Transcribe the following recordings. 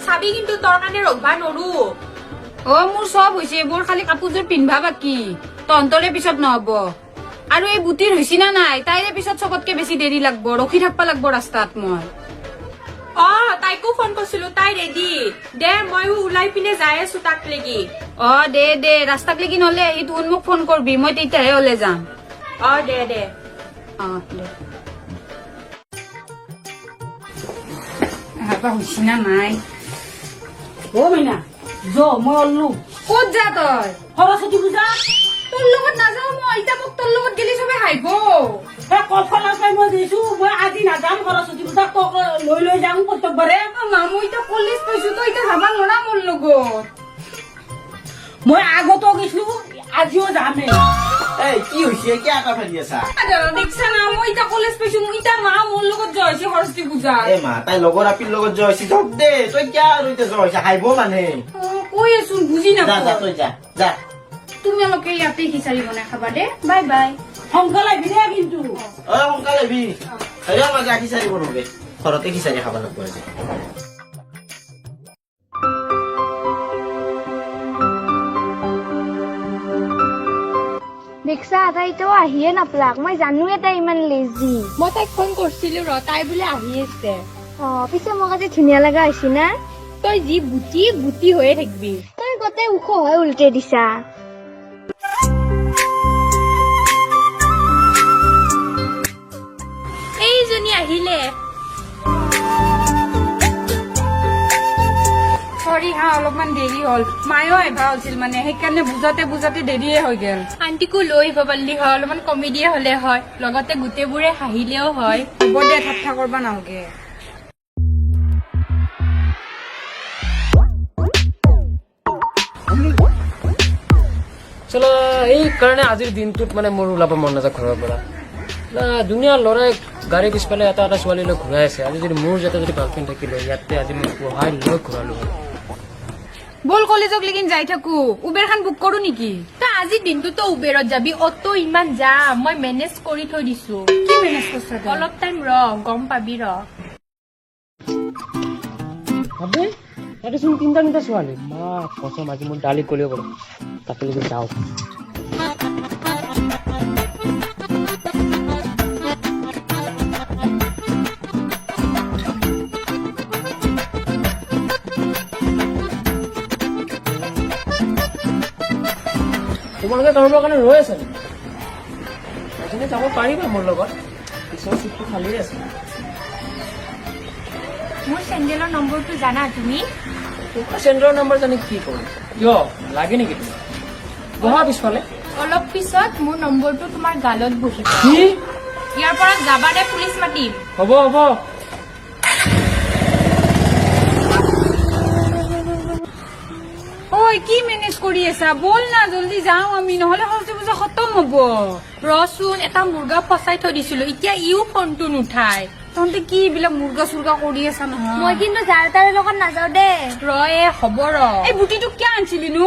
চাবি কিন্তু তোৰ কাৰণে ৰখবা নৰো। অ, মোৰ চব হৈছে, মোৰ খালি কাপোৰযোৰ পিন্ধবা বাকী। তহঁতৰে পিছত নহব। আৰু এই বুটিৰ হৈছে না নাই? তাইৰে পিছত চবতকে বেছি দেৰি লাগব, ৰখি থাকবা লাগব ৰাস্তাত মই। অ, তাইকো ফোন কৰিছিলো, তাই ৰেডি দে। ময়ো ওলাই পিনে যাই আছো তাক লাগি। অ, দে দে, ৰাস্তাক লাগি নহলে আহি তোন মোক ফোন কৰবি, মই তেতিয়াহে ওলাই যাম। অ, দে দে। অ, দে। এহাপা হৈছে না নাই? অ মাইনা, য, মই অললো। ক'ত যা তই? সৰস্বতী পূজা। তোৰ লগত নাযাও মই এতিয়া। মোক তোৰ লগত গেলি চবে হাঁহিব। এই কফলাৰ পাই মই দিছো, মই আজি নাযাম সৰস্বতী পূজা, তোক লৈ লৈ যাম প্ৰত্যেকবাৰে। অ মা, মই এতিয়া কলেজ পাইছো, তই এতিয়া যাবা নোৱাৰা মোৰ লগত। মই আগতো গৈছিলো, আজিও যামেই। এই, কি হৈছে? কিয় এটা ফেলি আছা? দেখছা না, মই এতিয়া কলেজ পাইছো, মই এতিয়া মা মোৰ লগত যোৱা হৈছে সৰস্বতী পূজা। এ মা, তাই লগৰ আপিৰ লগত যোৱা হৈছে, যাওক দে। তই কিয় আৰু এতিয়া যোৱা হৈছে? হাঁহিব মানে। অ, কৈ আছো, বুজি যা যা। নাপাওঁ। তই যা যা। তোমালোকে ইয়াতে খিচাৰি বনাই খাবা দে, বাই বাই। সোনকালে আহিবি দেই কিন্তু। অ, সোনকালে আহিবি। হেৰি, মাজে খিচাৰি বনাবে, ঘৰতে খিচাৰি খাব লাগিব আজি। দেখছা, তাই তো আহিয়ে নাপলাক। মই জানোৱে তাই ইমান লেজি। মই তাইক ফোন কৰিছিলো ৰ, তাই বোলে আহি আছে। অ, পিছে মোক আজি ধুনীয়া লগা হৈছে না? তই যি বুটি বুটি হৈয়ে থাকিবি। তই গোটেই ওখ হৈ উল্টে দিছা। এইজনী আহিলে। চৰি হা, অলপমান দেৰি হ'ল। মায়েও আহিবা হৈছিল মানে, সেইকাৰণে বুজাতে বুজাতে দেৰিয়ে হৈ গ'ল। আন্টিকো লৈ আহিব পাৰিলি হয়, অলপমান কমেডিয়ে হলে হয়, লগতে গোটেইবোৰে হাঁহিলেও হয়। হ'ব দে, ঠাট্টা কৰবা নালগে। চলা, এইকাৰণে আজিৰ দিনটোত মানে মোৰ ওলাব মন নাযায় ঘৰৰ পৰা। না, ধুনীয়া ল'ৰাই গাড়ী পিছফালে এটা এটা ছোৱালী লৈ ঘূৰাই আছে। আজি যদি মোৰ যাতে যদি গাৰ্লফ্ৰেণ্ড থাকিলে হয়, ইয়াতে আজি মই বহাই লৈ ঘূৰালো হয়। ব'ল, কলেজক লেকিন যাই থাকো। উবেৰখন বুক কৰো নেকি? তই আজিৰ দিনটোতো উবেৰত যাবি? অটো ইমান যাম, মই মেনেজ কৰি থৈ দিছো। কি মেনেজ কৰছা তই? অলপ টাইম ৰ, গম পাবি ৰ। ভাবে ইয়াতে চোন তিনিটা তিনিটা ছোৱালী। মা কচম, আজি মোৰ দালি কলিও কৰোঁ, তাতে লেকি যাওঁ। তোমালোকে কাৰোবাৰ কাৰণে ৰৈ আছা নেকি? এজনী যাব পাৰিবা মোৰ লগত, পিছৰ চিটটো খালী আছে। মোৰ চেণ্ডেলৰ নম্বৰটো জানা তুমি? তোমাৰ চেণ্টাৰৰ নম্বৰ জানি কি কৰিম? কিয়, লাগে নেকি তোমাক? বহা পিছফালে। অলপ পিছত মোৰ নম্বৰটো তোমাৰ গালত বহিব। কি? ইয়াৰ পৰা যাবা দে, পুলিচ মাতিম। হ'ব হ'ব। ঐ, কি মেনেজ কৰি আছা? ব'ল না, জল্দি যাওঁ আমি, নহ'লে সৰস্বতী পূজা খতম হ'ব। ৰচোন, এটা মুৰ্গা ফচাই থৈ দিছিলো, এতিয়া ইও ফোনটো নুঠায়। তহঁতে কি এইবিলাক মুৰ্গা চুৰ্গা কৰি আছা নহয়? মই কিন্তু যাৰ তাৰ লগত নাযাওঁ দেই। ৰ, এ হ'ব ৰ। এই বুটিটোক কিয় আনছিলি নো?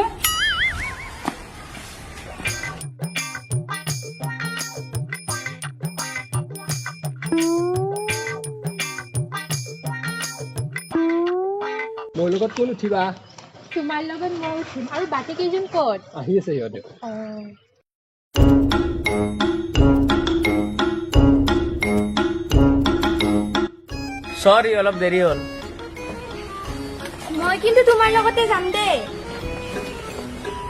মোৰ লগত কোন উঠিবা? তোমাৰ লগত মই উঠিম। আৰু বাকী কেইজন ক'ত? আহি আছে সিহঁতে। চৰি, অলপ দেৰি হ'ল। মই কিন্তু তোমাৰ লগতে যাম দেই।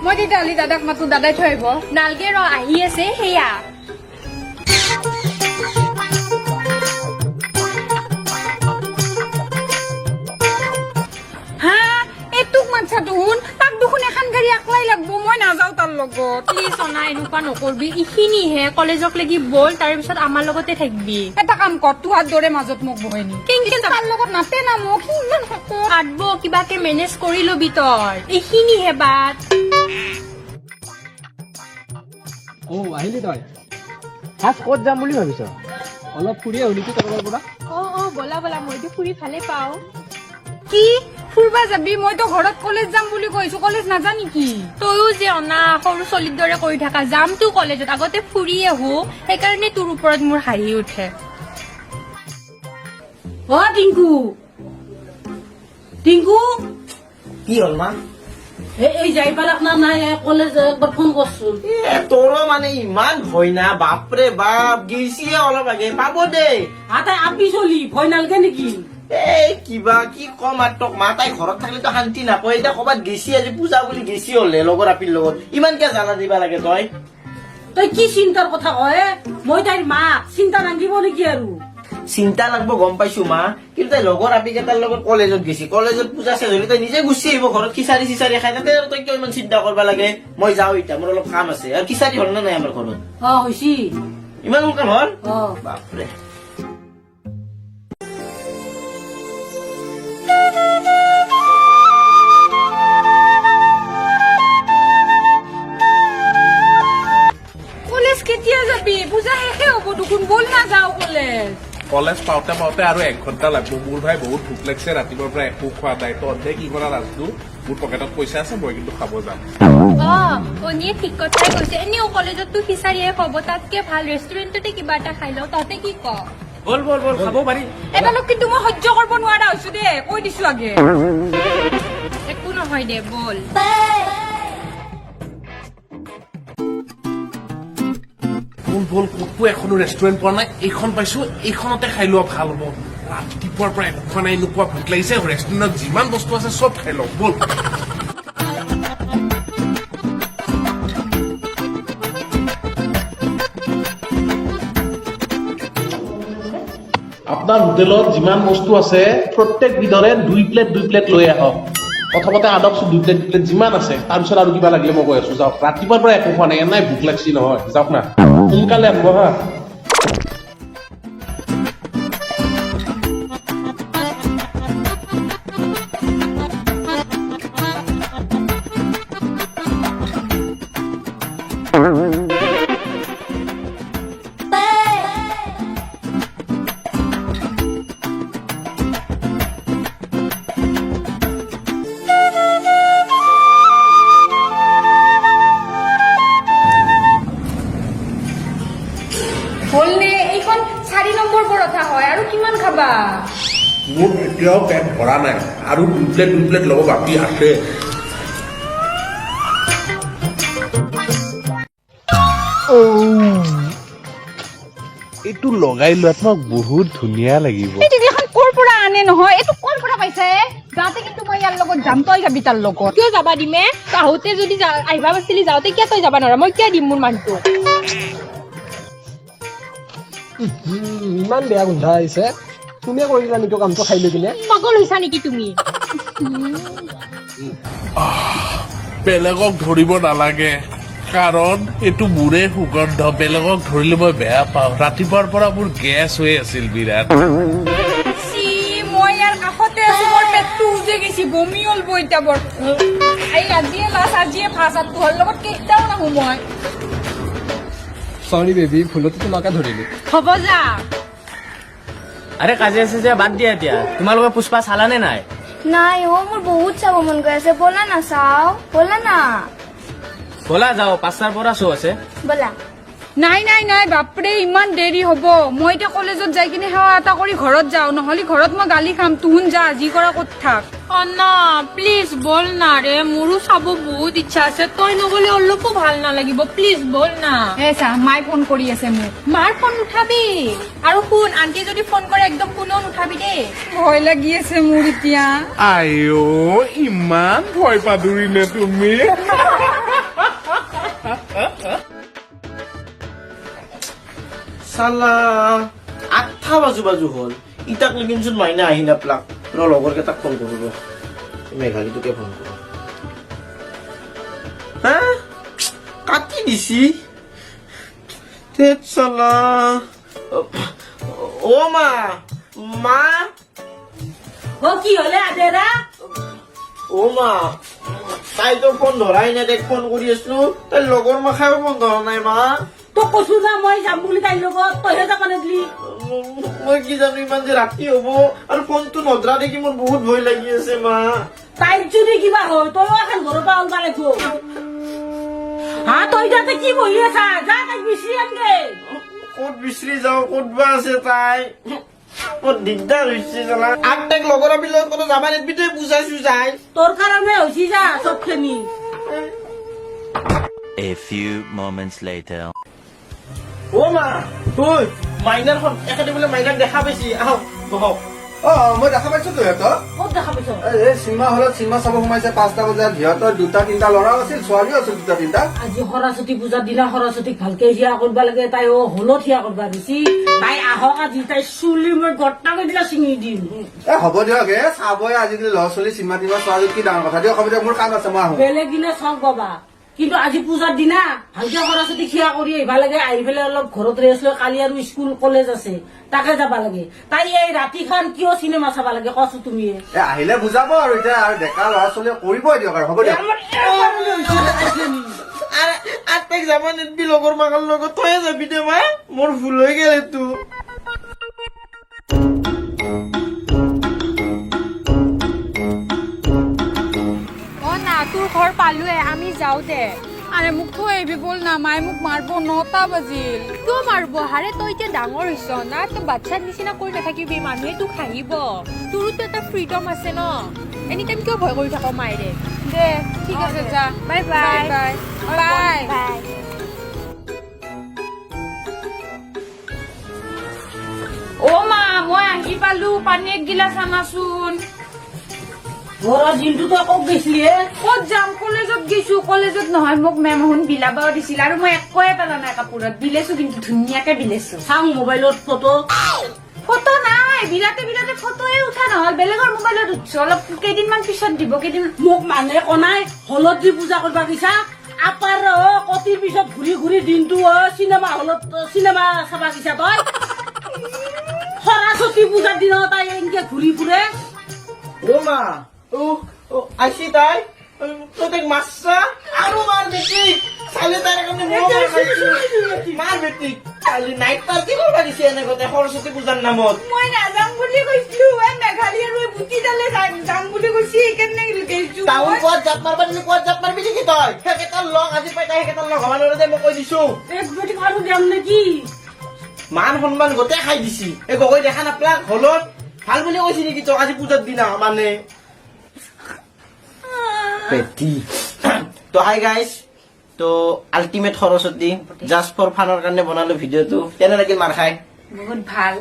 মই তেতিয়াহ'লে দাদাক মাতো, দাদাই থৈ আহিব। নালগে ৰ, আহি আছে সেয়া। হা, এই তোক মাতছা দেখোন। তাক দেখোন এখন গাড়ী আকলাই লাগব। মই নাযাওঁ তাৰ লগত। প্লিজ অনা, এনেকুৱা নকৰবি। এইখিনিহে, কলেজক লাগি ব'ল, তাৰ পিছত আমাৰ লগতে থাকিবি। এটা কাম কৰ, তোহাৰ দৰে মাজত মোক বহাই নি। কেনেকে যাম? তাৰ লগত নাতে না মোক, সি ইমান শকত। কাটব, কিবাকে মেনেজ কৰি লবি তই, এইখিনিহে বাট। অ, আহিলি তই? ফাৰ্ষ্ট ক'ত যাম বুলি ভাবিছ? অলপ ফুৰি আহো নেকি কাৰোবাৰ পৰা? অ অ, ব'লা ব'লা, মইতো ফুৰি ভালে পাওঁ। কি ফুৰবা যাবি? মইতো ঘৰত কলেজ যাম বুলি কৈছো। কলেজ নাযা নেকি? তয়ো যে অনা, সৰু ছোৱালীৰ দৰে কৰি থাকা। যামতো কলেজত, আগতে ফুৰি আহো। সেইকাৰণে তোৰ ওপৰত মোৰ হাঁহি উঠে। অ টিংকু। টিংকু, কি হ'ল মা? এই যাই পালাক না নাই কলেজ, একবাৰ ফোন কৰচোন। এ তোৰো মানে ইমান ভয় না, বাপৰে বাপ। গেছিয়ে অলপ আগে, পাব দেই। হা, তাই আপি চলি ভয় নালগে নেকি? এই কিবা কি কম আৰু তোক মা, তাই ঘৰত থাকিলেতো শান্তি নাপায়। এতিয়া ক'ৰবাত গেছি, আজি পূজা বুলি গেছি হ'লে লগৰ আপিৰ লগত, ইমানকে জ্বালা দিবা লাগে তই? তই কি চিন্তাৰ কথা কয়? মই তাইৰ মাক, চিন্তা নাংগিব নেকি আৰু? চিন্তা লাগব গম পাইছো মা, কিন্তু তাই লগৰ আপি কেইটাৰ লগত কলেজত গেছি। কলেজত পূজা শেষ হলে তাই নিজে গুচি আহিব ঘৰত, খিচাৰি চিচাৰি খাই। তাতে আৰু তই কিয় ইমান চিন্তা কৰিব লাগে? মই যাওঁ এতিয়া, মোৰ অলপ কাম আছে। আৰু খিচাৰি হ'ল নে নাই আমাৰ ঘৰত? অ, হৈছি। ইমান সোনকাল হ'ল? অ। বাপৰে। কলেজ কেতিয়া যাবি? পূজা শেষে হ'ব দেখোন, বল না যাওঁ কলেজ। কলেজ পাওঁতে পাওঁতে আৰু 1 ঘণ্টা লাগব। মোৰ ভাই বহুত ভোক লাগিছে, ৰাতিপুৱাৰ পৰা একো খোৱা নাই। তহঁতে কি কৰা নাজনো, মোৰ পকেটত পইচা আছে, মই কিন্তু খাব যাম। অ, অনিয়ে ঠিক কথাই কৈছে। এনেও কলেজততো খিচাৰিয়ে খুৱাব, তাতকে ভাল ৰেষ্টুৰেণ্টতে কিবা এটা খাই লওঁ। তহঁতে কি ক? বল বল বল, খাব পাৰি। এবাৰক কিন্তু মই সহ্য কৰিব নোৱাৰা হৈছো দেই, কৈ দিছো আগে। একো নহয় দে, বল। বল বল, ক'তো এখনো ৰেষ্টুৰেণ্ট পোৱা নাই, এইখন পাইছো, এইখনতে খাই লোৱা ভাল হ'ব। ৰাতিপুৱাৰ পৰা একো খোৱা নাই, এনেকুৱা ভোক লাগিছে। ৰেষ্টুৰেণ্টত যিমান বস্তু আছে চব খাই লওঁ, বল। আপোনাৰ হোটেলত যিমান বস্তু আছে প্ৰত্যেক বিধৰে 2 প্লেট 2 প্লেট লৈ আহক। প্ৰথমতে আনকচোন 2 প্লেট 2 প্লেট যিমান আছে, তাৰপিছত আৰু কিবা লাগিলে মই কৈ আছো। যাওক, ৰাতিপুৱাৰ পৰা একো খোৱা নাই, এনাই ভোক লাগছি নহয়। যাওক না, সোনকালে আনিব হা। হ'লনে? এইখন 4 নম্বৰ পৰঠা হয়, আৰু কিমান খাবা? মোৰ এতিয়াও পেট ভৰা নাই, আৰু 2 প্লেট 2 প্লেট ল'ব বাকী আছে। এইটো লগাই লোৱাত মোক বহুত ধুনীয়া লাগিব। এই টিকলিখন ক'ৰ পৰা আনে নহয়? এইটো ক'ৰ পৰা পাইছে? যাওঁতে কিন্তু মই ইয়াৰ লগত যাম, তই যাবি তাৰ লগত। কিয় যাবা দিমে? আহোঁতে যদি আহিবা পাৰছিলি, যাওঁতে কিয় তই যাবা নোৱাৰা? মই কিয় দিম মোৰ মানুহটো? ইমান বেয়া গোন্ধ আহিছে, তুমিয়ে কৰিলা নেকি কামটো খাই লৈ কিনে? পাগল হৈছা নেকি তুমি? বেলেগক ধৰিব নালাগে, কাৰণ এইটো মোৰে সুগন্ধ। বেলেগক ধৰিলে মই বেয়া পাওঁ। ৰাতিপুৱাৰ পৰা মোৰ গেছ হৈ আছিল বিৰাট। চি, মই ইয়াৰ কাষতে আছো, মোৰ পেটটো উজে গৈছি, বমি ওলব এতিয়া বৰ। এই আজিয়ে লাষ্ট, আজিয়ে ফাৰ্ষ্ট, আৰু তোহাৰ লগত কেতিয়াও নাহো মই। চৰি বেবী, ভুলতে তোমাকে ধৰিলো। হ'ব যা। আৰে, কাজিয়া চাজিয়া বাদ দিয়া এতিয়া। তোমালোকে পুষ্পা চালানে নাই? নাই অ, মোৰ বহুত চাব মন গৈ আছে। ব'লা না চাওঁ, ব'লা না। ব'লা যাওঁ, 5টাৰ পৰা শ্ব' আছে। ব'লা। নাই নাই নাই, বাপৰে, ইমান দেৰি হ'ব? মই এতিয়া কলেজত যাই কিনে সেৱা এটা কৰি ঘৰত যাওঁ, নহ'লে ঘৰত মই গালি খাম। তুহুন যা, যি কৰা ক'ত থাক। অ না, প্লিজ বল না ৰে, মোৰো চাব বহুত ইচ্ছা আছে। তই নগ'লে অলপো ভাল নালাগিব, প্লিজ বল না। এ চা, মাই ফোন কৰি আছে মোক। মাৰ ফোন নুঠাবি। আৰু শুন, আন্টি যদি ফোন কৰে একদম কোনেও নুঠাবি দেই। ভয় লাগি আছে মোৰ এতিয়া। আইঅ, ইমান ভয় পাদুৰি নে তুমি? চালা, 8টা বাজু বাজু হ'ল, ইটাক লেগিনচোন মাইনা আহি নাপলাক। ৰ, লগৰ কেইটাক ফোন কৰো। ৰ, মেঘালীটোকে ফোন কৰো। হা, কাটি দিছি। ধেৎ চালা। অ মা, মা। অ, কি হলে আদেৰা? অ মা, তাইতো ফোন ধৰাই নাই। তাইক ফোন কৰি আছো, তাইৰ লগৰ মাখায়ো ফোন ধৰা নাই মা। তোক কৈছো না মই যাম বুলি তাইৰ লগত, তইহে যাব নিদিলি। মই কি জানো ইমান যে ৰাতি হ'ব, আৰু ফোনটো নধৰা দেখি মোৰ বহুত ভয় লাগি আছে মা। তাইৰ যদি কিবা হয়, তইও এখন ঘৰৰ পৰা ওলবা লাগিব। হা, তই তাতে কি বহি আছা? যা, তাইক বিচাৰি আনগে। ক'ত বিচাৰি যাওঁ? ক'ত বা আছে তাই? বৰ দিগদাৰ হৈছে জানা। আৰু তাইক লগৰ আপিৰ লগত ক'তো যাবা নিদিবি তই, পূজা চূজাই। তোৰ কাৰণে হৈছে যা চবখিনি। A few moments later. অ মা, ঐ মাইনাৰখন এখেতে বোলে মাইনাক দেখা পাইছি। আহক, বহক। অ, মই দেখা পাইছো তো সিহঁতক। ক'ত দেখা পাইছ? এই চিনেমা হলত চিনেমা চাব সোমাইছে 5টা বজাত। সিহঁতৰ দুটা তিনিটা ল'ৰাও আছিল, ছোৱালীও আছিল দুটা তিনিটা। আজি সৰস্বতী পূজাৰ দিনা সৰস্বতীক ভালকে সেৱা কৰিব লাগে, তাই অ হলত সেৱা কৰিব দিছি। তাই আহক আজি, তাই চুলি মই গট্টাকে দিলা ছিঙি দিম। এ হ'ব দিয়ক, এ চাবই আজিকালি ল'ৰা ছোৱালী চিনেমা তিনিমা চোৱা কি ডাঙৰ কথা। দিয়ক, হ'ব দিয়ক, মোৰ কাম আছে, মই আহো। বেলেগ দিনা চাওক বাবা, কিন্তু আজি পূজাৰ দিনা ভালকে সৰস্বতীক সেৱা কৰি আহিব লাগে। আহি পেলাই অলপ ঘৰত ৰেষ্ট লৈ কালি আৰু স্কুল কলেজ আছে, তাকে যাব লাগে। তাই এই ৰাতিখন কিয় চিনেমা চাব লাগে কচোন তুমি? এ আহিলে বুজাব আৰু, এতিয়া আৰু ডেকা ল'ৰা ছোৱালীয়ে কৰিবই দিয়ক আৰু, হ'ব দিয়ক। আমাৰ এই কাৰণে হৈছে তাইখিনি। আৰু আৰু তাইক যাব নিদিবি লগৰ মাকৰ লগত, তয়ে যাবি দে মা, মোৰ ভুল হৈ গ'ল এইটো। অ না, তোৰ ঘৰ পালোৱে, আমি যাওঁ দে। আৰে মোক থৈ আহিবি ব'ল না, মায়ে মোক মাৰব, 9টা বাজিল। কিয় মাৰব? হাৰে তই এতিয়া ডাঙৰ হৈছ না, তই বাচ্ছাৰ নিচিনা কৰি নাথাকিবি, মানুহে তোক হাঁহিব। তোৰোতো এটা ফ্ৰীডম আছে ন? এনি টাইম কিয় ভয় কৰি থাক মায়েৰে? দে, ঠিক আছে, যা। Bye bye. Bye bye. By. অ মা, মই আহি পালো, পানী এক গিলাচ আনাচোন। ঘৰৰ দিনটো তই ক'ত গৈছিলি হে? ক'ত যাম, কলেজত গৈছো। কলেজত নহয়, মোক মেমহুন বিলাবও দিছিল আৰু মই একোৱে পেলা নাই কাপোৰত। বিলাইছো কিন্তু ধুনীয়াকে বিলাইছো। চাং মোবাইলত ফটো। ফটো নাই, বিলাতে বিলাতে ফটোয়ে উঠা নহল, বেলেগৰ মোবাইলত উঠছো। অলপ কেইদিনমান পিছত দিব, কেইদিন। মোক মানুহে কনাই হলত দি পূজা কৰিব গৈছা, আপাৰ অ কটিৰ পিছত ঘূৰি ঘূৰি দিনটো অ চিনেমা হলত চিনেমা চাবা গৈছা তই। সৰস্বতী পূজাৰ দিনত তাই এনেকে ঘূৰি ফুৰে। অ মা, অ অ আইছি তাই। তই তাইক মাৰছা আৰু মাৰ বেটিক। চালে তাইৰ কাৰণে ময়ো মাৰ খাইছো। মাৰ বেটিক, কালি নাইট পাৰ্টি কৰবা দিছে এনেকতে সৰস্বতী পূজাৰ নামত। মই নাযাম বুলি কৈছিলো, এই মেঘালী আৰু এই বুটিডালে যাম বুলি কৈছি, সেইকাৰণে গৈছো। টাউন কোৱাত জাপ মাৰবা দিলে কোৱাত জাপ মাৰবি নেকি তই? সেইকেইটাৰ লগ আজি পাই তাই সেইকেইটাৰ লগ হ'ব নোৱাৰে দে, মই কৈ দিছো। এক বেটিক আৰু যাম নেকি? মান সন্মান গোটেই খাই দিছি এই গগৈ। দেখা নাপলাক হলত ভাল বুলি কৈছি নেকি তোক আজি পূজাৰ দিনা? মানে পেটি তো। হাই গাইছ, তো আল্টিমেট সৰস্বতী জাষ্ট ফৰ ফানৰ কাৰণে বনালো ভিডিঅ'টো। কেনে লাগিল মাৰ খাই? বহুত ভাল।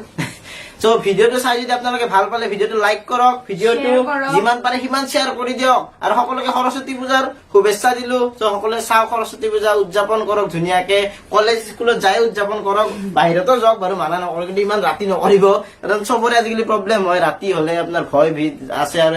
চ' ভিডিঅ'টো চাই যদি আপোনালোকে ভাল পালে ভিডিঅ'টো লাইক কৰক, ভিডিঅ'টো Share কৰক। যিমান পাৰে সিমান শ্বেয়াৰ কৰি দিয়ক আৰু সকলোকে সৰস্বতী পূজাৰ শুভেচ্ছা দিলো। চ' সকলোৱে চাওক, সৰস্বতী পূজা উদযাপন কৰক ধুনীয়াকে। কলেজ স্কুলত যাই উদযাপন কৰক, বাহিৰতো যাওক বাৰু, মানা নকৰো, কিন্তু ইমান ৰাতি নকৰিব, কাৰণ চবৰে আজিকালি প্ৰব্লেম হয় ৰাতি হলে, আপোনাৰ ভয় ভীত আছে আৰু।